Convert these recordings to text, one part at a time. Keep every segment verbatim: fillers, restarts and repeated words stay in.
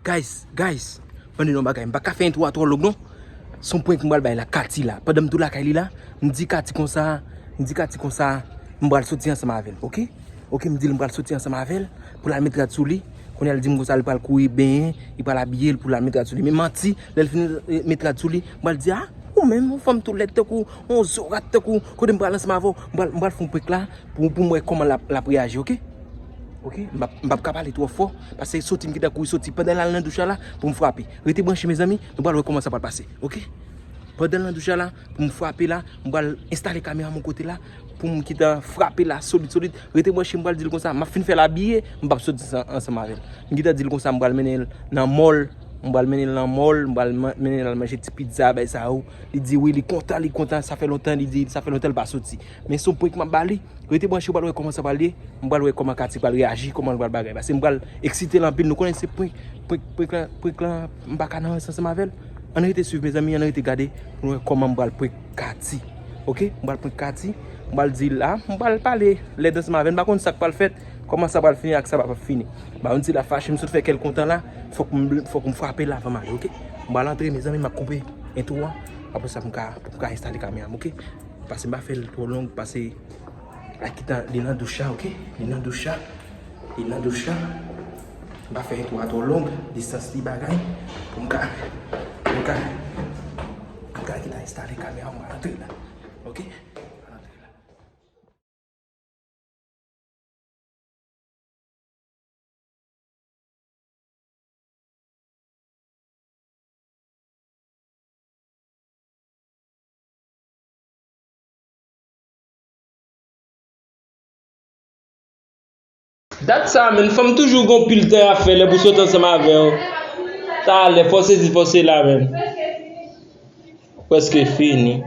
Guys, guys, mande yon bagay, m pa ka fè entwo a twò long non. Se yon prank m pral bay la, Katy la. Pandan m tou lakay li la, m di Katy konsa, m di Katy konsa, m pral soti ansanm avè l, oke? Oke, m di l m pral soti ansanm avè l, pou l al met rad sou li. Kounye a l di m konsa, li pral kouri benyen, li pral abiye l pou l al met rad sou li. Men manti, lè l fin, eh, met rad sou li, m pral di, a, ou menm, yon fanm tou lèd tankou, yon zo rat tankou, kote m pral ansanm avè w, m pral, m pral fè yon prank la, pou, pou m wè kòman l ap, l ap reyaji, oke? Oke? M p ap, m p ap ka pale twò fò, paske soti m gentan kouri soti. Pandan l al nan douch la, pou m frape. Rete branche, mezanmi, nou pral wè kòman sa pral pase, oke? Pandan l nan douch la, pou m frape la, m pral enstale kamera m yon kote la, pou m gentan frape la, solid, solid. Rete branche, m pral di l konsa, m ap fin fè l abiye, m p ap soti ansanm avè l. M gentan di l konsa, m pral mennen l nan mall, m pral mennen l nan mall, m pral mennen l al manje ti pizza, bay sa yo. Li di wi, li kontan, li kontan, sa fè lontan, li di, sa fè lontan l pa soti. Men se yon prank m ap ba li. Rete branche, w pral wè kòman sa pral ye. M pral wè kòman Katy pral reyaji, kòman l pral bagay. Paske m pral eksite l anpil. Nou konnen se prank, prank, prank lan, prank lan, m pa ka nan rans ansanm avè l. Ann rete swiv, mezanmi, ann rete gade pou nou wè kòman m pral prank Katy. Oke? M pral prank Katy. M pral di l la, m pral pale lèd ansanm avè l. M pa konn sa k pral fèt, kòman sa pral fini ak sa p ap fini. Ba yon ti la fache, m sot fè kè l kontan la. Fòk m, fòk m frape l avan m ale, oke? M pral antre, mezanmi, m ap koupe entwo a. Apre sa, pou m ka, pou m ka enstale kamera m, oke? Paske m pa fè l twò long, paske Akita, li nan douch la, oke? Li nan douch la. Li nan douch la. M pa fè entwo a twò long, distans li bagay. Pou m ka, pou m ka, pou m ka Akita enstale kamera m, antre la. Oke? Antre la. Dat sa, menn, fanm toujou gon pil tan y ap fè lè pou sot ansanm avè w. Talè, fò sesi, fò sela, menn. Prèske fini.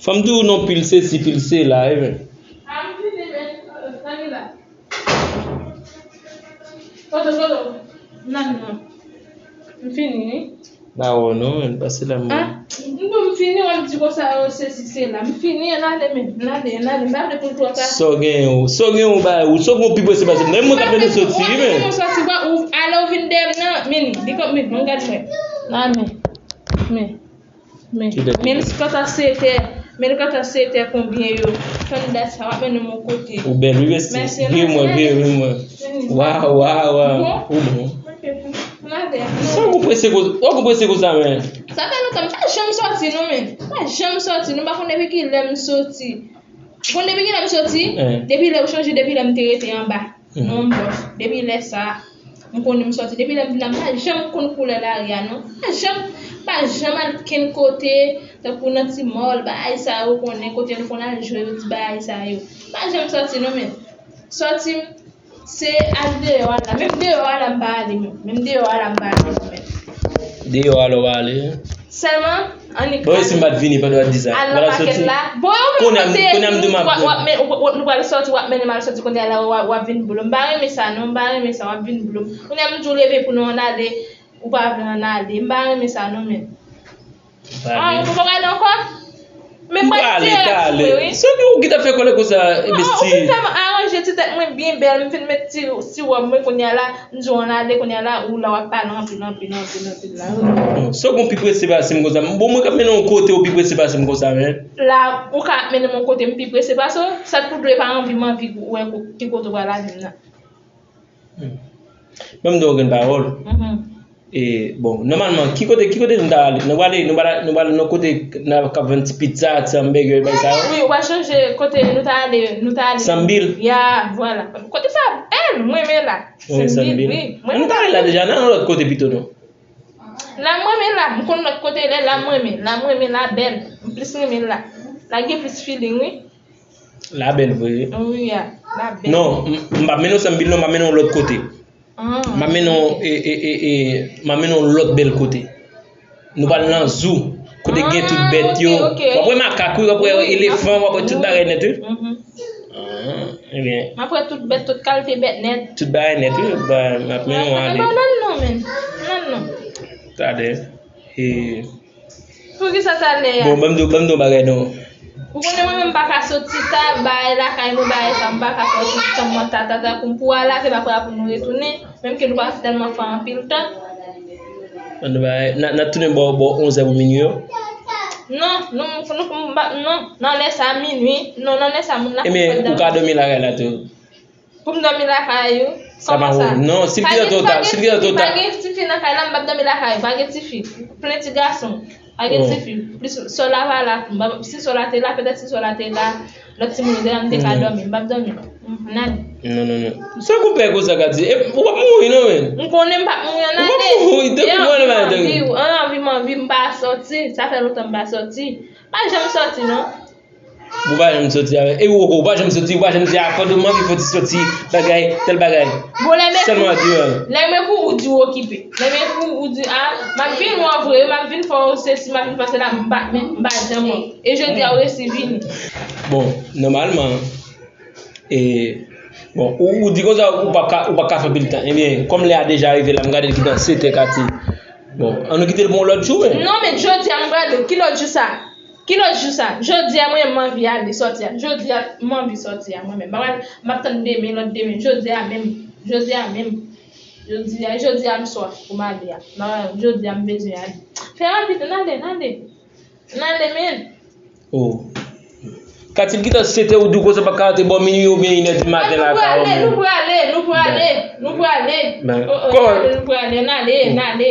Fanm toujou nan pil sesi, pil sela, wi, menn. Kote, kote? Nan, nan. M fini, wi. Ba wè non, menn, pase la, menn. Ah, m bon, m fini, w ap di konsa, yo, sesi, sela. M fini, ann ale, menn. Ann ale, ann ale. M pa vle pou l twò ta. Sa w gen, ou? Sa w gen, ou ba, ou? Sa w gen, ou pi prese pase m? Men mwen k ap mennen w soti, wi, menn. Ou ap mennen m soti, ou ale, ou vin dèyè m nan, menn. Li kòm, menn, non, gad mwen. Nan, men. Men. Men, men l kanta sete, men l kanta sete konbyen yo. Tann dat sa, w ap mennen m yon kote. Ou bèl, wi, besti. Vire mwen, vire, vire mwen. Waw, waw, waw. Ou bon. Sa w gon prese konsa, w gon prese konsa, men. Sa fè lontan, m pa janm soti, non, men. M pa janm soti, non, m pa konn depi kilè m soti. Ou konn depi kilè m soti? Depi lè ou chanje, depi lè m te rete anba. Non, bòs. Depi lè sa, m konnen m soti. Depi lè m vin la, m pa janm konn koulè lari a, non. M pa janm, m pa janm al kenn kote, tankou nan ti mall, bagay sa yo, ou konnen, kote nou konn al jwe, ti bagay sa yo. M pa janm soti, non, men. Soti m, se al deyò a la. Menm deyò a la, m pa ale, menm. Menm deyò a la, m pa ale, non, men. Deyò a la, w pa ale? Sèlman, annik. Bon, e si m pa t vini pandan w ap di sa? Al nan pakèt la. Bon, yo menm kote nou, w ap, w ap men-, w, w, nou pral soti, w ap mennen m al soti, kounye a la, w ap, w ap vin blo m. M pa renmen sa, non, m pa renmen sa, w ap vin blo m. Kounye a m di w leve pou nou ann ale, ou pa vle ann ale. M pa renmen sa, non, men. Ah, ou poko prale ankò? Men m pral dirèk sou mwen, wi. Se ou ki t ap fè kòlè konsa, non, ou fin fè m aranje ti tèt mwen byen bèl, m fin met ti, ti wòb mwen kounye a la, m di w ann ale kounye a la, ou la w ap pale anpil, anpil, anpil, anpil la. Bon, se ou gon pi prese pase m konsa. Bon, mwen k ap mennen w kote ou pi prese pase m konsa, men. La, ou ka ap mennen m yon kote m pi prese pase w, sa k pou dwe pa anvi m anvi wè ki kote w pral ale m nan. Hmm. Ban m di w yon grenn pawòl. Mhm. E, bon, nòmalman, ki kote, ki kote nou ta ale? Nou prale, nou prale, nou prale nan kote nan k ap vann ti pizza, ti hamburger, bagay sa yo? Wi, ou pa chonje kote nou ta ale, nou ta ale. Sambil? Ya, vwala. Kote sa bèl, mwen renmen la. Wi, Sambil, wi. Nou ta ale la deja, nan yon lòt kote pito, non? La mwen renmen la, m konn lòt kote lè, la mwen renmen, la mwen renmen, la bèl. M plis renmen la. La gen plis feeling, wi. La bèl vre. Wi, a, la bèl. Non, m, m p ap mennen w Sambil non, m ap mennen w lòt kote. Ah. M ap mennen w, e, e, e, e, m ap mennen w lòt bèl kote. Nou pral nan zoo, kote gen tout bèt yo. Ah, ok, ok. W ap wè makak, wi, w ap wè elefan, w ap wè tout bagay nèt, wi. Mhm. Ah, ebyen. M ap wè tout bèt, tout kalite bèt nèt. Tout bagay nèt, wi, ba, m ap mennen w ale. Ah, nan, non, men. Nan, non. Talè. E, Poukisa talè a? Bon, ban m di w, ban m di w yon bagay non. Ou konnen mwen menm m pa ka soti ta, bay lakay mwen, bay sa, m pa ka soti chanm mwen ta, ta, ta, pou m pou al lave, pa pou nou retounen, menm ke nou pa tèlman fè anpil tan. Ann bay, n a, n a tounen bò, bò onz è pou minui yo. Non, nou, nou, nou, non, nan lè sa, minui, non, nan lè sa, moun la Ebyen, ou ka dòmi lakay la tou. Pou m dòmi lakay ou? Sa pa Kòman sa? Wòl. Non, si l gentan twò ta, si l gentan twò ta. Pa gen tifi nan kay la, m p ap dòmi lakay ou. Pa gen tifi. Plen ti gason. Pa gen tifi. Plis sè w la pa la. M pa- Si sè w la te la, petèt si sè w la te la, lòt timoun yo te la, m te ka dòmi. M p ap dòmi. Mm, nan. Non, non, non. Sa konpè konsa ka di? E, ou p ap mouri non, men. M konnen m p ap mouri, nan. Ou p ap mouri, depi mwen, men. Anvi, anvi, m anvi, m pa sòti. Sa fè lontan m pa sòti. Pa janm sòti, non. Ou pa janm soti avè, e ou, ou pa janm soti, ou pa janm di, a, fò m anvi fò ti soti, bagay, tèl bagay. Bon, lè m ekri, Sèlman di, lè m ekri, ou di ou okipe. Lè m ekri, ou di, a, m ap vin wè w vre, m ap vin fè w sesi, m ap vin fè w sela, m pa, men, m pa janm wè w. E jodi a, ou resi vini. Bon, nòmalman, e, bon, ou, ou di konsa, ou pa ka, ou pa ka fè anpil tan. Ebyen, kòm lè a deja rive la, m gade l gentan sèt è kati. Bon, ann nou kite l pou yon lòt jou, men. Non, men jodi a, m gade, ki lòt jou sa? Ki lòt jou sa? Jodi a, mwen, m anvi ale sòti a. Jodi a, m anvi sòti a, mwen menm. M ap, m ap tann demen, lòt demen. Jodi a menm. Jodi a menm. Jodi a, jodi a, m swaf pou m ale a. M ap, jodi a, m bezwen ale. Fè rapid, n ale, n ale. N ale, men. Oh. Katil gentan sèt è, ou di w konsa pa ka rete bò minui oubyen inè di maten la, ka ou menm. Nou prale, nou prale, nou prale, nou prale. Oh, oh, n ale, nou prale, n ale, n ale.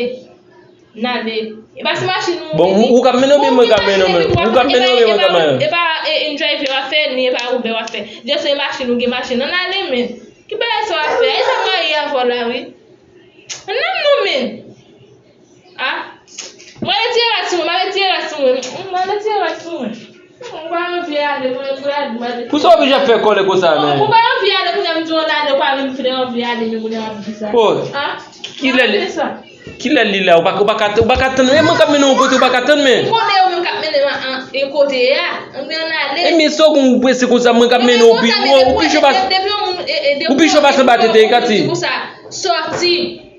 N ale. E pa se machin ou Bon, ou, ou k ap mennen oubyen mwen k ap mennen, men? Ou k ap mennen oubyen mwen k ap mennen? E pa, e, e driver w ap fè, ni e pa Uber w ap fè. Just se machin ou gen machin. Ann ale, men. Ki bagay sa w ap fè? E sa m marye avè w la, wi. Ann nan non, men. A. Mwen retire rad sou mwen, mwen retire rad sou mwen. Mwen retire rad sou mwen. Mwen pa anvi ale, mwen, mwen ale, mwen ale. Pou sa w oblije ap fè kòlè konsa, men? Mwen pa anvi ale, kounye a m di w ann ale, ou pa menm fè anvi ale, men kounye a w ap di sa. Oh. A. Kilè li, kilè li la? Ou pa, ou pa ka, ou pa ka tann. E mwen k ap mennen w yon kote, ou pa ka tann, men. M konnen ou menm k ap mennen m a, a, e kote a. Ann ale. E men sa w gen ou prese konsa, mwen k ap mennen w pi, ou, ou pi cho pase, ou pi cho pase anba tete, Katil. Sòti.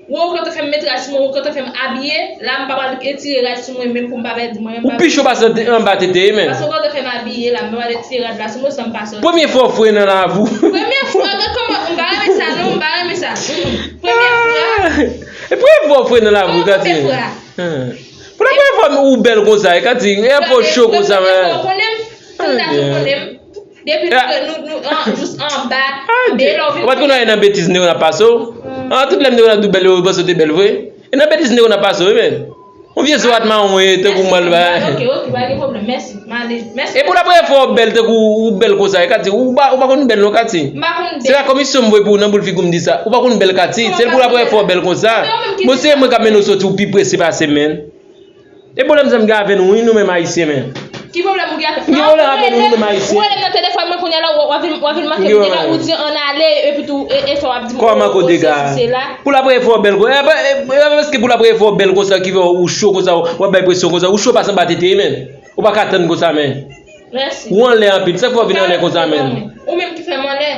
Wè, ou kontan fè m met rad sou mwen, ou kontan fè m abiye. La, m pa pral retire rad sou mwen menm pou m pa pèdi mwen. Ou pi cho pase anba tete, men. Paske ou kontan fè m abiye la, m pa pral retire rad la sou mwen san m pa sòti. Premye fwa w fre nan lavi w. Premye fwa, gad kòman, m pa renmen sa, non, m pa renmen sa. Mm, mm. Premye fwa. E premye fwa w fre nan lavi w, Katil. Premye fwa. Pou la premye fwa ou bèl konsa, e Katil, e fò cho konsa, men. Ou konnen m, tout la tou konnen m. Depi nou, nou, nou, an, jis anba, anba, e lè w vin. Ou pa t konn anyen nan betiz nèg yo nan pase w? An, tout lè m te konn ap di w bèl, yo panse w te bèl vre. E nan betiz nèg yo nan pase w, wi, men. Yon vye zorat mawon, e, tankou mwen, la. Ok, ok, pa gen pwoblèm. Mèsi. M ale. Mèsi. E pou la premye fwa w bèl, tankou ou bèl konsa, e Katil, ou pa, ou pa konn bèl non, Katil. M pa konn bèl. Se pa komisyon m voye pou ou nan boul figi w m di sa. Ou pa konn bèl, Katil. Se pou la premye fwa w bèl konsa. Bon, se mwen k ap mennen w soti, ou pi prese pase m, men. E pwoblèm sa m gen avè nou, wi, nou menm Ayisyen, men. Ki pwoblèm ou gen avè m? M gen pwoblèm avè nou, nou menm Ayisyen. Ou rele m nan telefòn mwen kounye a la, w ap vin, w ap vin manke m demen, ou di ann ale, epi tou, e, e sa w ap di m, o, o, sesi, sela. Pou la premye fwa w bèl konsa, e pa, e, e pa paske pou la premye fwa w bèl konsa ki fè w cho konsa, w ap bay presyon konsa, ou cho pase anba tete, men. Ou pa ka tann konsa, men. Mèsi. Ou anlè anpil, sa k fè w vin anlè konsa, men. Ou menm ki fè m anlè.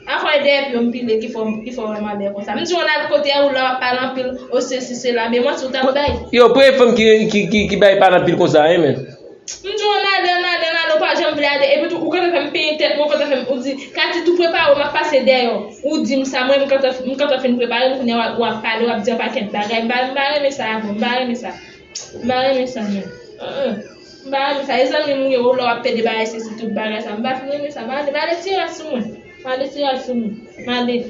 Afè dèyè pye w m pile ki fè w, ki fè w wè m anlè konsa. M di w ann al kote a, ou la w ap pale anpil, o sesi, sela, men manti w t ap bay. Yo, premye fanm ki, ki, ki, ki bay pale anpil konsa, wi, men. M di w ann ale, ann ale, ann ale, ou pa janm vle ale. Epi tou, ou kontan fè m penyen tèt mwen, ou kontan fè m, ou di, Katil, tou prepare w, m ap pase dèyè w. Ou di m sa, mwen, m kontan, m kontan fin prepare m, kounye a w ap, w ap pale, w ap di yon pakèt bagay. M pa, m pa renmen sa avè w, m pa renmen sa. M pa renmen sa, men. An, an. M pa renmen sa. E zanmi m ou ye, ou la w ap pede bagay, sesi, tout bagay sa. M pa fin renmen sa. M ale, m ale tire sou mwen. M ale tire sou mwen. M ale.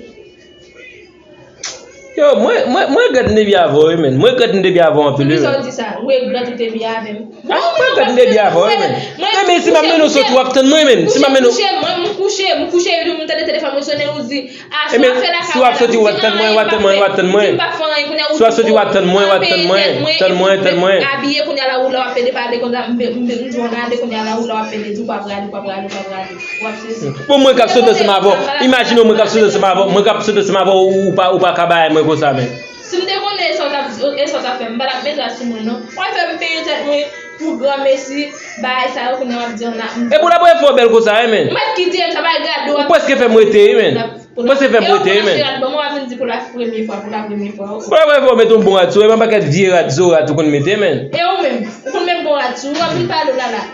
Yo, mwen, mwen, mwen regrèt m te byen avè w, wi, men. Mwen regrèt m te byen avè w anpil, wi, men. Poukisa w di sa? Ou regrèt ou te byen avè m? A, mwen regrèt m te byen avè w, wi, men. Men, men, si m ap mennen w soti, w ap tann mwen, men. Si m ap mennen w. Mwen kouche, mwen, mwen kouche, mwen kouche, epi m tande telefòn mwen sonnen, ou di, A, si w ap fè lakay ou, si w ap soti, w ap tann mwen, w ap tann mwen, w ap tann mwen. Si w ap soti, w ap tann mwen, w ap tann mwen. Tann mwen, tann mwen. Abiye kounye a la, ou la w ap pede pale konsa, m, m, m, m di w ann ale kounye a la, ou la w ap pede di w pa prale, pa prale, pa prale. W ap sezi. Bon, mwen k ap soti ansanm avè w. Imajine w, mwen k ap soti ansanm avè w, mwen k ap soti ansanm avè w, ou pa, ou pa ka bay mwen konsa, men. Si m te konnen e sa w t ap, e sa w t ap fè, m pa t ap met rad sou mwen, non. W ap fè m penyen tèt mwen pou granmesi, bagay sa yo, kounye a w ap di ann a. E pou la premye fwa w bèl konsa, wi, men. Mwen ki di m sa, pa gade w ap. Ou prèske fè m rete, wi, men. Ou prèske fè m rete, wi, men. Bon, mwen vin di pou la premye fwa, pou la premye fwa. Pou la premye fwa, w mete yon bon rad sou, e pa pakèt vye rad, zo rad ou konn mete, men. E ou menm, ou konn met bon rad sou, w ap vin pale w la la.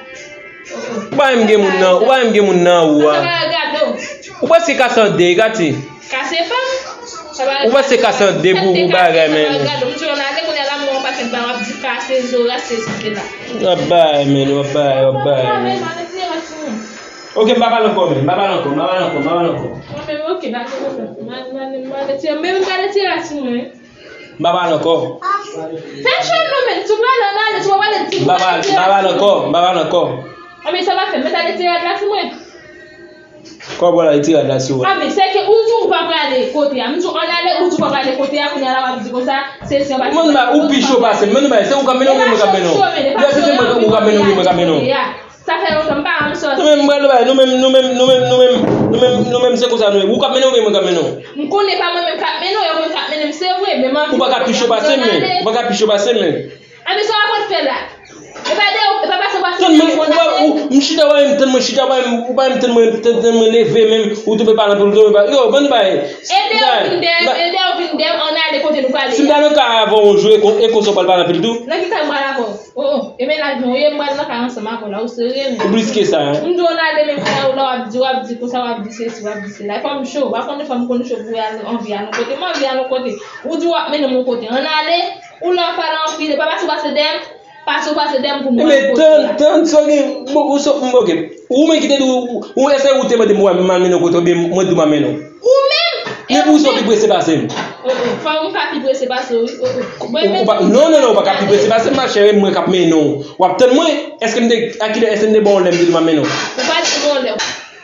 Ou pa menm gen moun nan, ou pa menm gen moun nan ou a. Ou prèske kase an de, Katy. Kase pa m. Ou prèske kase an de pou, pou bagay, men. M di w, ann ale kounye a la, m wè yon pakèt bagay, w ap di kase zo, rase site la. W ap bay, men, w ap bay, w ap bay, men. Ok, m pa pale ankò, men. M pa pale ankò, m pa pale ankò, m pa pale ankò. Mwen menm, ok, pa gen pwoblèm. M ale, m ale, m ale tire, men m pa ale tire rase mwen. M pa pale ankò. Fè chòm non, men, si w pale, ann ale, si w pa pale, di m pa pale, m pa pale ankò, m pa pale ankò. Anben, sa m ap fè, m mèt ale tire rad la sou mwen. Kòman w ale tire rad la sou ou? Anben, se ke ou di w pa prale kote a. M di w ann ale, ou di w pa prale kote a, kounye a la w ap di konsa, se si anba. Mwen ba ou pi cho pase m, men nou bay, se ou k ap mennen oubyen mwen k ap mennen w? Lè se se mwen ou k ap mennen oubyen mwen k ap mennen w? Sa fè lontan m pa rann sòs. Nou menm, m pral bay, nou menm, nou menm, nou menm, nou menm, nou menm, nou menm, se konsa nou ye. Ou k ap mennen oubyen mwen k ap mennen w? M konnen pa mwen menm k ap mennen w, e mwen k ap mennen m, se vre, men m anvi. Ou pa ka pi cho pase m, men. Ou pa ka pi cho pase m, men. Anben, sa w ap fè la? E pa de, e pa pase w pase. Tann mwen, ou pa, ou, m chita, w pa menm tann mwen chita, w pa menm, ou pa menm tann mwen, tann, tann mwen leve menm, ou tou pe pale anpil, ou tou pe pale. Yo, bann bay. Ede yo vin dèyè m, ede yo vin dèyè m, ann ale kote nou prale. Si m ta nan kay avè w, w jwe, e konsa w pral pale anpil tou? Nan ki kay m pral avè w? Oh, oh, e mennaj mwen w ye, m pral nan kay ansanm avè w la, ou serye menm. Ou plis ke sa, hein? M di w ann ale, men kounye a w la w ap di, w ap di konsa, w ap di sesi, w ap di sela. E fò m cho, w pa konnen fò m konn cho pou al anvi al yon kote. M anvi al yon kote. Ou di w ap mennen m yon kote. Ann ale, ou la w ap pale anpil, e pa pase w pase dèyè m, pase w pase dèyè m pou nou al kote a. Men tann, tann, sa w gen, bon, ou so, m, ok. Ou menm ki te di w, ou, èske ou te mande m pou m al mennen w kote oubyen mwen di w m ap mennen w? Ou menm! Men pou sa w pi prese pase m. Oh, oh, fò m ka pi prese pase w, wi. Oh, oh. Mwen menm. Non, non, non, ou pa ka pi prese pase m, machè, e mwen k ap mennen w. W ap tann mwen, èske m te, a kilè, èske m te ba w lè m te di m ap mennen w? Ou pa di m yon lè.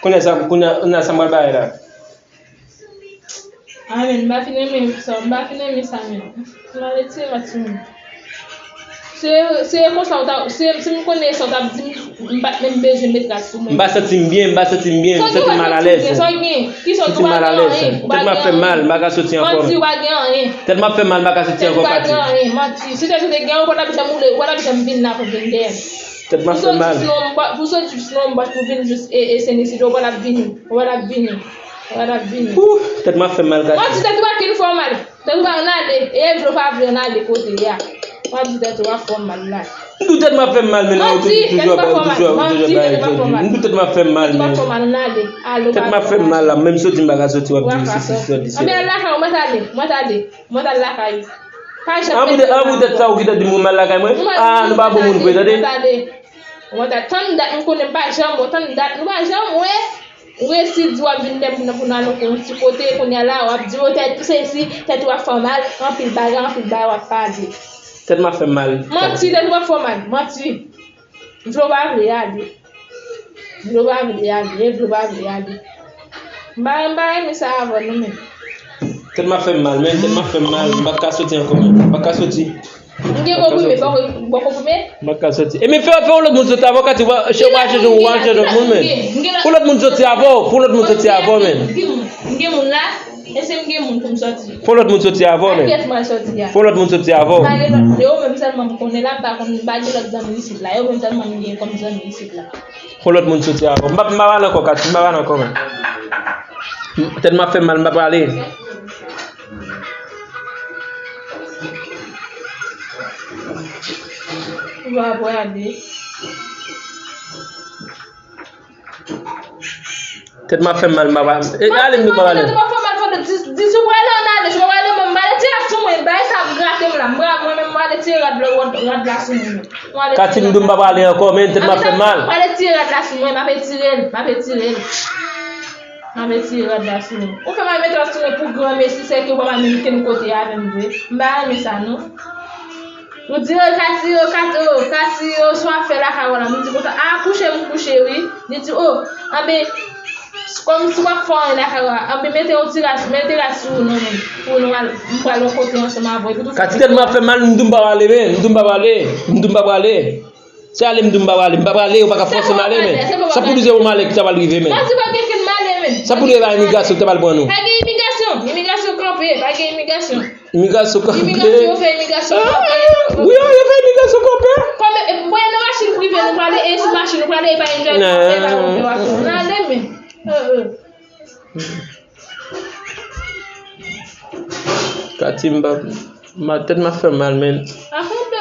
Kounye a sa, kounye a, kounye a sa m pral bay la. A, men, m pa fin renmen sa, m pa fin renmen sa, men. M ale tire rad sou mwen. Se, se konsa w ta, se, si m konnen sa w t ap di m, m pa t menm bezwen met rad sou mwen. M pa santi m byen, m pa santi m byen, m santi m malalèz. Sa w gen? Kisa w gen? Ou pa gen anyen. Tèt m ap fè m mal, m pa ka soti ankò. Manti, ou pa gen anyen. Tèt m ap fè m mal, m pa ka soti ankò, Katy. Ou pa gen anyen, manti. Si tèt ou te gen, ou pa t ap janm woule, ou pa t ap janm vin la pou vin dèyè m. Tèt m ap fè m mal. Pou soti sinon, m pa pou vin jis e, e Sen Isid, ou pa t ap vini, ou pa t ap vini, ou pa t ap vini. Ouh, tèt m ap fè m mal, Katy. Manti, tèt ou pa t gen fè w mal. Tèt ou pa ann ale, e vle w pa vle ann ale kote a. W ap di tèt ou ap fè w mal la. M di w tèt m ap fè m mal, men ou toujou ap bay, ou toujou ap, ou toujou ap bay. M di w tèt m ap fè m mal, men. Tèt m ap fè m mal la, menm soti m pa ka soti, w ap di m sesi, soti sela. Anben al lakay ou, mwen t ale, mwen t ale, mwen t al lakay ou. Pa janm mete m lakay ou. An pou tèt sa ou ki t ap di m ou mal lakay mwen? Ah, nou pa bon moun vre, tande. Mwen t ale, mwen t ale. Tann dat, m konnen m pa janm wè, tann dat, nou pa janm wè. Ou resi di w ap vin dèyè m pou n, pou n al yon ti kote, kounye a la, w ap di, o, tèt, sesi, tèt ou ap fè w mal, anpil bagay, anpil bagay w ap pale. Tèt m ap fè m mal. Manti, tèt ou ap fè w mal, manti. Vle w pa vle, ale. Vle w pa vle, ale, vle w pa vle, ale. M pa, m pa renmen sa avè w, non, men. Tèt m ap fè m mal, men, tèt m ap fè m mal, m pa ka soti ankò, men. M pa ka soti. M gen konprime, bò konprime. M pa ka soti. E men fè, fè yon lòt moun soti avè w, Katy, w pa chèche, w pa chèche yon moun, men. Fè yon lòt moun soti avè w, fè yon lòt moun soti avè w, men. M gen moun la, e si m gen moun pou m soti. Fè yon lòt moun soti avè w, men. Fè yon lòt moun soti avè w. Pa gen lòt, e yo menm sèlman m konnen la, m pa konn, m pa gen lòt zanmi isit la. Yo menm sèlman m gen kòm zanmi isit la. Fè yon lòt moun soti avè w. M pa, m pa pale ankò, Katy, m pa pale ankò, men. Tèt m ap fè m mal, m pa prale. Ou pa prale. Tèt m ap fè m mal, m pa prale. E, ale, m pa prale. Tèt m ap fè m mal, fò di, di si w prale, ann ale, si w pa prale, mwen, m prale tire rad sou mwen, bagay sa ap grate m la, m prale, mwen menm, m prale tire rad la, rad, rad la sou mwen. Katy, m di w m pa prale ankò, men tèt m ap fè m mal. M prale tire rad la sou mwen, m ape tire l, m ape tire l. M ape tire rad la sou mwen. Ou fè m al mete rad sou mwen pou granmesi, sèke ou pa pral menm kenn kote avè m vre. M pa renmen sa, non. Ou di, o, Katy, o, Katy, o, Katy, o, sa w ap fè lakay ou la. M di konsa, a, kouche m kouche, wi. Li di, o, anben, kòm si w ap fè anyen lakay ou la, anben, mete yon ti rad, mete rad sou ou, non, men. Pou nou al, m pral yon kote ansanm avè w. Katy, tèt m ap fè m mal, m di w m pa prale, men. M di w m pa prale. M di w m pa prale. Se ale m di w m pa prale, m pa prale, ou pa ka fòse m ale, men. Sa pou nou se yon malè ki ta pral rive, men. Sa pou nou se pa imigrasyon ki ta pral pran nou. Pa gen imigrasyon, imigrasyon kanpe, pa gen imigrasyon. Imigrasyon kanpe. Imigrasyon, fè imigrasyon kanpe. Ah, wi, yo fè imigrasyon kanpe. Kòm, e, mwen nan machin prive nou prale, e sou machin nou prale, e pa enjoy, e pa konpè wakò. N ale, men. Katy, m pa, ma, tèt m ap fè m mal, men. Akonpè.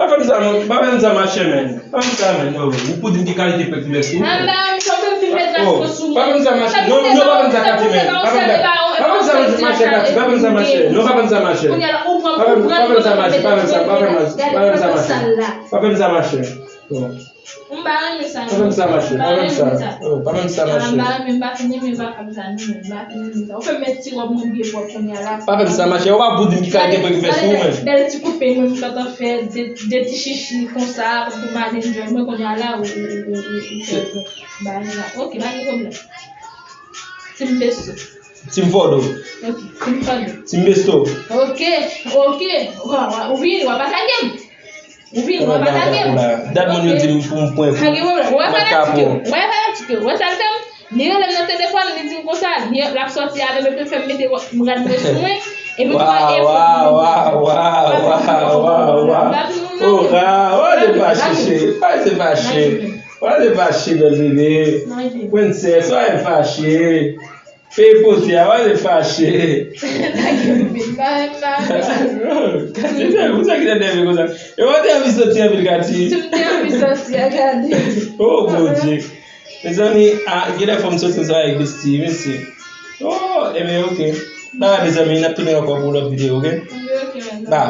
Pa fè m sa, non. Pa fè m sa, machè, men. Pa fè m sa, men. Non, ou pou di m ki kalite pèp ki mèsi ou. Anba, m chòke m fin met lasko sou mwen. Pa fè m sa, machè. Non, non, pa fè m sa, Kati, men. Pa fè m sa, pa fè m sa, machè, Kati. Pa fè m sa, machè. Non, pa fè m sa, machè. Pa fè m sa, machè. Pa fè m sa, pa fè m sa, machè. Pa fè m sa, machè. Non. M pa renmen sa. Pa fè m sa, machè. Pa fè m sa. Oh, pa fè m sa, machè. M pa renmen, m pa fin renmen, m pa fè m sa, non, m pa fin renmen sa. Ou fè m met ti wòb mwen byen pwòp kounye a la. Pa fè m sa, machè. Ou pa pou di m ki kalite pwen ki fè sou ou, men. Bèl ti koupe mwen, m gentan fè de, de ti chichi konsa, pou m al enjoy mwen kounye a la, ou, ou, ou, ou, ou fè bagay la. Ok, pa gen pwoblèm. Team Besto. Team Fòdo. Ok, Team Fòdo. Team Besto. Ok, ok. Wa, wa, ou vini, w ap atake m. Ou vini, w ap atake m. Dat moun yo di m pou m pwen fou. Pa gen pwoblèm. Ou wè fanatik yo. Ou wè fanatik yo. Ou wè sa l fè m? Li rele m nan telefòn, li di m konsa, li, l ap sòti avè m, epi l fè m mete rad mwen sou mwen, epi l fè efò pou mwen. Wa, wa, wa, wa, wa, wa. Oh, ah, wa, se fache, cheri. Wa, se fache. Wa, se fache, bèl bebe. Princess, wa, se fache. Fè pote a, wa, se fache. Kati, se pou sa ki te nève konsa. E w te anvi soti anpil, Kati. M te anvi soti a, gade. Oh, Bondye. Mezanmi, a, genlè fò m soti ansanm avèk Bestie, mèsi. Oh, ebyen, ok. Ba, mezanmi, n ap tounen ankò pou lòt videyo, ok? Ok, ok, mezanmi. Ba.